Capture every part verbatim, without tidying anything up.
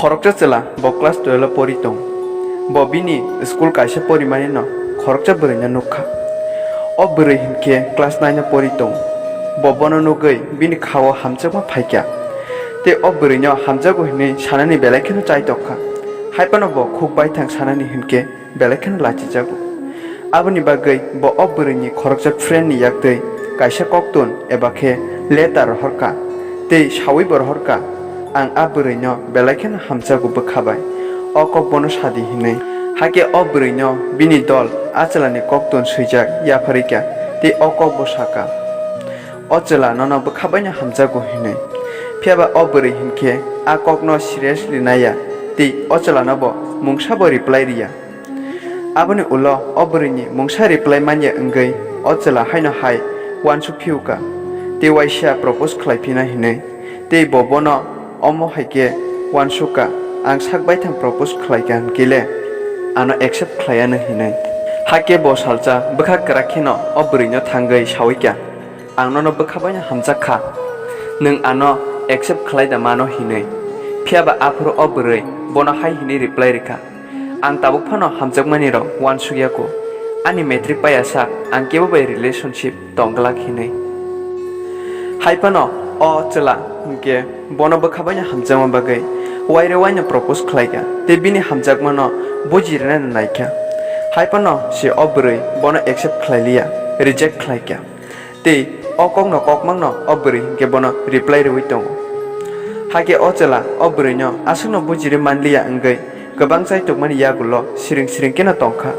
Khoroksa chwla bo class twelve o pori tong. Bo bini school kaisa porimani no khoroksa bwrwi no nukha. O bwrwi hinkhe class nine o pori tong. Bo bono nugwi bini khao hamjakma phaikha. Tei o bwrwi no hamjago hinwi sanani belai kheno chaitokha. Haiphano bo khuk baithang sanani hinkhe belai kheno lachijago. Aboni bagwi bo o bwrwini khoroksa friend ni yaktwi kaisa koktun eba khe letter rohorkha tei sawi bo rohorkha, "Ang a bwrwino belai kheno hamjago bwkha bai. O kok bono sadi," hinwi. Hakhe o bwrwino bini dol a chwlani koktun swijak yapharikha tei o kok bo saka, "O chwla nono bwkha baino hamjago," hinwi. Phiyaba o bwrwi hinkhe a kokno seriously naiya tei o chwlano bo mungsa bo reply riya. Aboni ulo o bwrwini mungsa reply manya wngwi o chwla haino hai uansuk phiuka tei waisa propose khlai phina hinwi. Tei bo bono omo hai khe uansukha, "Ang sak baithang propose khlaikha hinkhe le ano accept khlaiya nw," hinwi. Hakhe bo salsa bwkha kwrak kheno o bwrwino thangwi sawikha, "Ang nono bwkha baino hamjak kha, nwng ano accept khlai da mano," hinwi. Phiyaba aphuru o bwrwi bono hai hinwi reply rikha, "Ang tabuk phano hamjakmani rok uansukya kho. Ani matric paiya sak ang kebo bai relationship tong glak," hinwi. Haiphano o chwla hinkhe bono bwkha baino hamjakma bagwi waire waino propose khlaikha tei bini hamjakmano buji rwnai naikha. Haiphano se o bwrwi bono accept khlai liya, reject khlaikha. Tei o kokno kokmangno o bwrwi hinkhe bono reply rwui tongo. Hakhe o chwla o bwrwino aswkno bujirwi manliya wngwi kwbang chaitokmani yagulo siring siring kheno tongkha.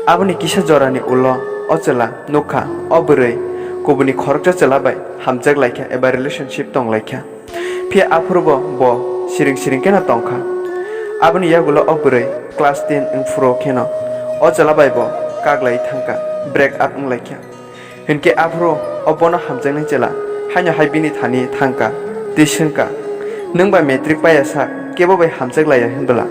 Aboni kisa jorani ulo o chwla nukha o bwrwi kubuni khoroksa chwla bai hamjak laikha eba relationship tong laikha. Phiya aphurubo bo siring siring kheno tongkha. Aboni yagulo o bwrwi class ten wngphuru kheno o chwla bai bo kaglai thangkha, break up wnglaikha. Hinkhe aphuru o bono hamjaknai chwla haino hai bini thani thangkha tei swngkha, "Nwng bai matric paiya sak kebo bai hamjak laiya hinbwla?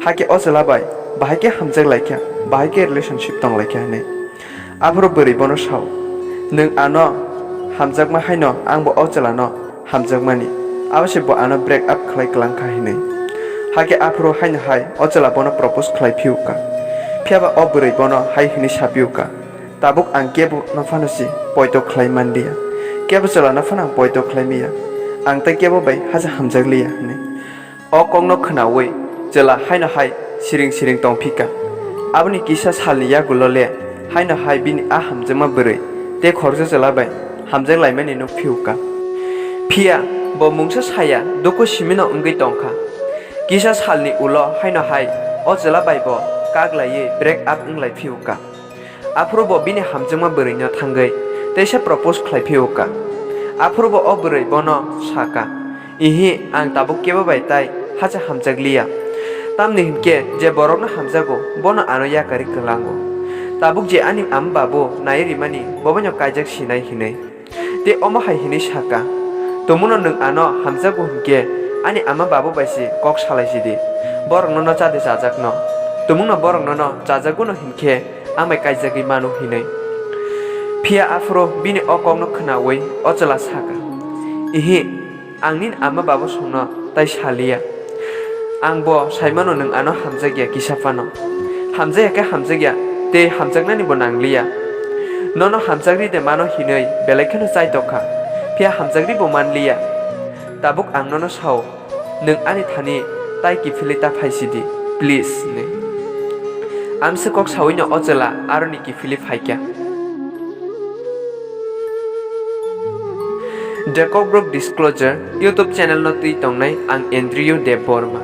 Hakhe o chwla bai bahai khe hamjak laikha, bahai khe relationship tong laikha," hinwi. Aphuru bwrwi bono sao, "Nwng ano hamjakma haino angbo o chwlano hamjakmani, abo se bo ano break up khlai kwlangkha," hinwi. Hakhe aphuru haino hai o chwla bono propose khlai phiuka. Phiyaba o bwrwi bono hai hinwi sa phiuka, "Tabuk ang kebo no phano si poito khlai manliya, kebo chwla no phano ang poito khlai manya, ang tei kebo bai haja hamjak liya," hinwi. O kokno khwnaui chwla haino hai siring siring tong phika. Aboni kisa salni yagulo le haino hai bini a hamjakma bwrwi tei khoroksa chwla bai hamjak laimani nuk phiuka. Phiya bo mungsa saya dukhu simino wngwi tongkha. Kisa salni ulo haino hai o chwla bai bo kaglaiwi break up wnglai phiuka. Aphuru bo bini hamjakma bwrwino thangwi teisa propose khlai phiuka. Aphuru bo o bwrwi bono saka, "Ihi, ang tabuk kebo bai tai hacha hamjak liya. Tamni hinkhe je borokno hamjago, bono ano yakarwi kwlango. Tabuk je ani ama babu nai rimani, bobono kaijak sinai," hinwi. Tei omo hai hinwi saka, "Tumungno nwng ano hamjakgo hinkhe ani ama babu bai se kok salai sidi, borok nono chade chajakno. Tumungno borok nono chajakgono hinkhe ang bai kaijagwi mano," hinwi. Phiya aphuru bini o kokno khwnaui o chwla saka, "Ihi, ang nini ama babu songno tai saliya. Ang bo saimano nwng ano hamjakya kisa phano. Hamjakya khe hamjakya, tei hamjaknani bo nangliya. Nono hamjakri de mano hinwi belai kheno chaitokha, phiya hamjakri bo manliya. Tabuk ang nono sao, nwng ani thani tai kiphilwi ta phaisidi, please," hinwi. Amswk kok sauino o chwla aroni kiphilwi phaikha. The Cockbroke Disclosure YouTube channel no twi tongnai ang Andrew Debbarma.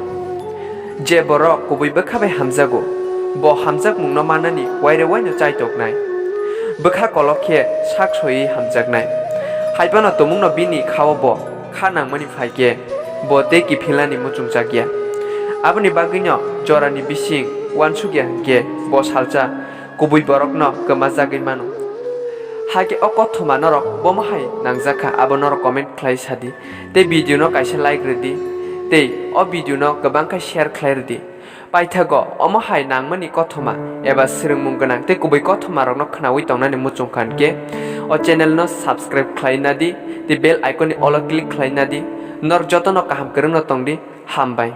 Je borok kubui bwkha bai hamjago, bo hamjakmungno manani waire waino chaitoknai. Bwkha kolok khe sak soiwi hamjaknai. Haiphano tumungno bini khao bo kha nangmani phaikhe bo tei kiphilnani muchungjakya. Aboni bagwino jorani bising uansukya hinkhe bo salsa kubui borokno kwmajagwi mano. Hakhe o kothoma norok bomo hai nangjakha, abo norok comment khlai sadi. Tei video no kaisa like rwdi, tei o video no kwbang khe share khlai rwdi. Paithago omo hai nangmani kothoma eba swrwngmung gwnang tei kubui kothoma rokno khwnaui tongnani muchungkha hinkhe o channel no subscribe khlai nadi, tei bell icon ni olo click khlai nadi. Norok jotono kaham kwrwngno tongdi, hambai.